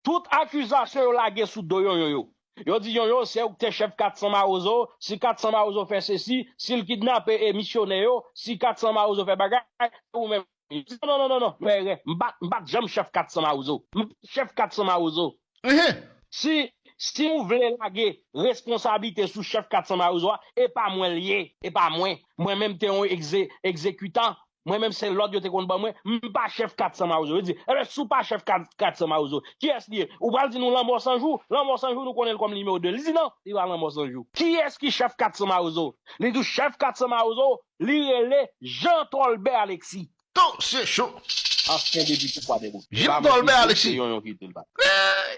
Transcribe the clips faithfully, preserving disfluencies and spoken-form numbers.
Tout akizasyon yo lage sou do Yonyon yo. Yo di Yonyon se ou ki te chèf kat san Mawozo, si kat san Mawozo fè sesi, si l kidnape e misyonè yo, si kat san Mawozo fè bagay, se ou menm. Non, non, non, non, non, fè erè. M pa, m pa t janm chèf kat san Mawozo. M pa t chèf kat san Mawozo. Si, si nou vle lage responsablite sou chèf kat san Mawozo a, e pa mwen l ye, e pa mwen. Mwen menm te yon egze, egzekitan. Mwen menm se lòd yo te konn ban mwen, m pa chèf kat san Mawozo. Yo di, ebyen si w pa chèf kat san Mawozo, kiyès li ye? Ou pral di nou Lanmò San Jou? Lanmò San Jou nou konnen l kòm nimewo de. Li di non, li pa Lanmò San Jou. Kiyès ki chèf kat san Mawozo? Li di w chèf kat san Mawozo, li rele Jean Tolbert Alexis. Tou se cho. Ansyen depite Kwadèboukè. Jean Tolbert Alexis.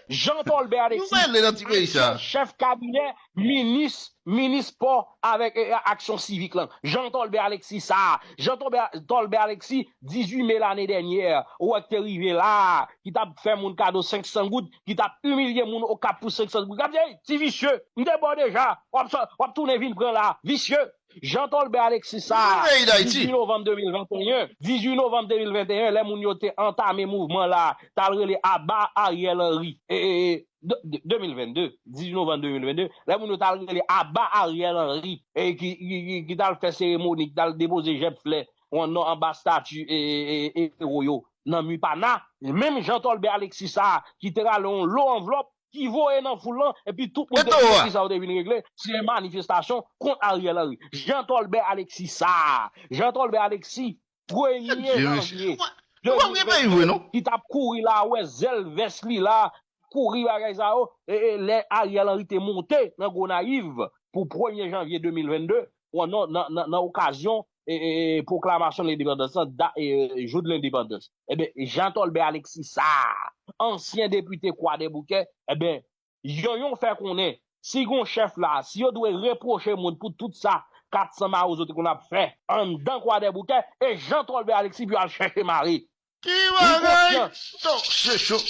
Jean Tolbè Alexis, ansyen chèf kabinè minis, minis pò avèk e, aksyon sivik lan. Jean Tolbè Alexis sa. Jean Tolbè, Tolbè Alexis, dizuit me lane dènyè, ou wè ki te rive la, ki t ap fè moun kado senk san goud, ki t ap imilye moun Okap pou senk san goud. Gade, ti visye, m te ba w deja, w ap, w ap tounen vin pran la, visye. Jean Tolbè Alexis sa, dizuit novanm de mil venteyen, dizuit novanm de mil venteyen, lè moun yo te antame mouvman la, t al rele Aba Ariel Henry. E, e, e, de, de, de mil vennde, dizuit novanm de mil vennde, lè moun yo t al rele Aba Ariel Henry, e ki, ki, ki, ki t al fè seremoni, ki t al depoze jèb flè, yon non anba stati, e, e, e, e, ewo yo, nan Mupana, menm Jean Tolbè Alexis sa, ki te rale yon lo anvlòp, ki voye nan foul lan, epi tout moun te di kisa yo te vin regle, se manifestasyon kont Ariel Henry. Jean Tolbè Alexis sa, Jean Tolbè Alexis, premye janvye de mil vennde, ki t ap kouri la, wè zèl vès li la, kouri bagay sa yo, e, e, lè Ariel Henry te monte nan Gonayiv pou premye janvye de mil vennde, nan, nan, nan, nan okazyon e, e, e, pwoklamasyon lendepandans lan, da, e, e, jou de lendepandans. Ebyen, Jean Tolbè Alexis sa, ansyen depite Kwadèboukè, ebyen, Yonyon fè konnen, si gon chèf la, si yo dwe repwoche moun pou tout sa kat san Mawozo te konn ap fè anndan Kwadèboukè, e Jean Tolbè Alexis pou yo al chèche mare. Ki bagay? Tou se cho.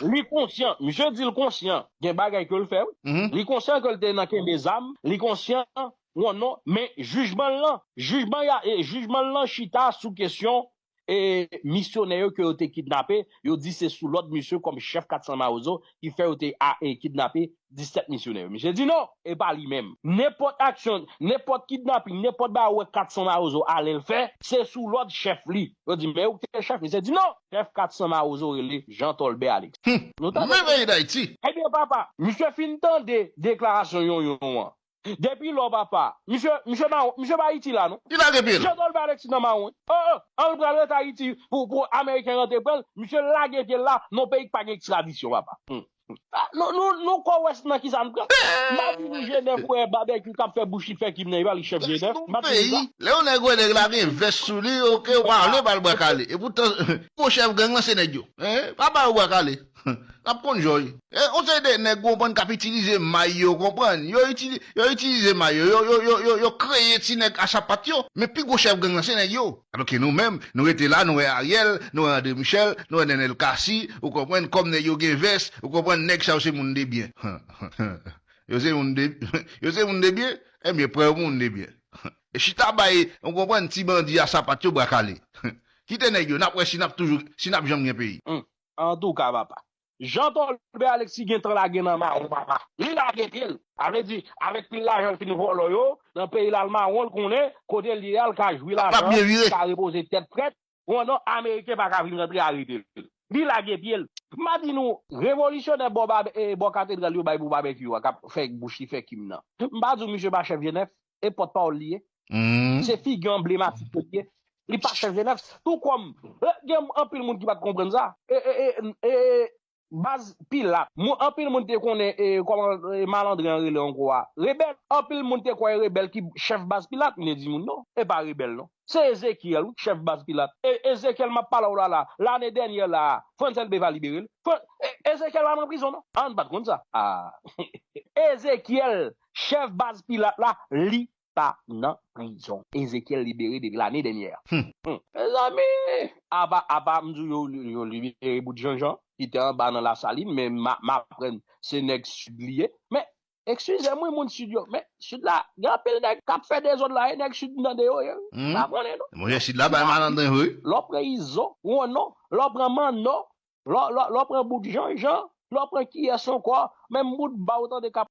Li konsyan, misye di l konsyan, gen bagay ke l fè, wi. Li konsyan ke l te nan kenbe zam, li konsyan, w non, men jijman l lan, jijman ya, e, jijman l lan chita sou kesyon, e, misyonè yo ke yo te kidnape, yo di se sou lòd misye kòm chèf kat san Mawozo ki fè yo te a, e, kidnape disèt misyonè yo. Misye di non, e pa li menm. Nenpòt aksyon, nenpòt kidnaping, nenpòt bagay ou wè kat san Mawozo ale l fè, se sou lòd chèf li. Yo di, men ou ki te chèf li? Misye di non, chèf kat san Mawozo rele Jean Tolbè Alexis. Nou tande? Men peyi Dayiti. Ebyen, papa, misye fin tande deklarasyon Yonyon an. Depi lò, papa, misye, misye mawon, misye pa Ayiti la, non. Li lage pye l. Jean Tolbè Alexis nan mawon. Oh, oh, an l pral ret Ayiti pou, pou Ameriken rantre pran l, misye lage pye l la, nan peyi ki pa gen ekstradisyon, papa. Hmm. Ah, nou, nou, nou kwè wè nan kisa n pran. M pa di nou Jenèf wè Babekyou k ap fè bouch li fè kim nan, li pa li chèf Jenèf. M pa di nou sa. Lè yon nèg wè nèg la gen vès sou li, oke, ou pa vle ba l bwa kale. Epoutan, gwo chèf gang lan se nèg yo. Hein? Pa ba yo bwa kale. N ap konn jan yo ye. E, yon seri de nèg, ou konprann, k ap itilize may yo, ou konprann. Yo itili-, yo itilize may yo, yo, yo, yo, yo, yo kreye ti nèg a sapat yo. Men pi gwo chèf gang lan se nèg yo. Alòske nou menm, nou rete la, nou wè Ariel, nou wè André Michel, nou wè Nenel Cassy, ou konprann, kòm nèg yo gen vès, ou konprann, nèg sa yo se moun de byen. Yo se moun de, yo se moun de byen, ebyen, pran yo pou moun de byen. E chita bay, ou konprann, ti bandi a sapat yo bwa kale. Kite nèg yo, n ap wè si n ap toujou, si n ap janm gen peyi. Hmm. Antouka, papa. Jean Tolbè Alexis gentan lage nan mawon, papa. Li lage pye l. A vle di, avèk pil lajan l fin vòlò yo, nan peyi l al mawon, l konnen, kote l ye a, l ka jwi lajan, l ka repoze tèt frèt. Ou non, Ameriken pa ka vin rantre arete l. Li lage pye l. M pa di nou, revolisyonè bò Babe-, e, bò katedral yo bay pou Babekyou a, k ap fè bouch li fè kim nan. M pa di w misye pa chèf Jenèf, e pòtpawòl li ye. Se figi anblematik ke li ye. Li pa chèf Jenèf. Tou kòm, e, gen anpil moun ki pa t konprann sa. E, e, e, e, baz Pilat. Moun, anpil moun te konnen, e, kòman, e, malandren an rele ankò a. Rebèl. Anpil moun te kwè rebèl ki chèf baz Pilat. M te di moun non, e pa rebèl non. Se Ezekyèl, wi, chèf baz Pilat. E, Ezekyèl m ap pale w la la. Lane dènyè la, Frantz Elbé va libere l. Fran-, e, Ezekyèl pa nan prizon non. An, n pa t konn sa. Ah. Ezekyèl, chèf baz Pilat la, li pa nan prizon. Ezekyèl libere depi lane dènyè a. Hmm. Hmm. Mezanmi, apa, apa m di w yo, yo libere bout Janjan, ki te anba nan Lasalin, men m a-, m aprann se nèg Sid li ye. Men, eskize m wi, moun Sid yo, men Sid la, gen anpil nèg k ap fè dezòd la, e nèg Sid m tande yo ye. Hmm. Pa konnen non. Monchè, Sid la bay malandren vre. Lè w pran Izo, Wonon, lè w pran Manno, lè w, lè w, lè w pran bout Janjan, Lè w pran kiyès ankò, menm bout ba w tande k ap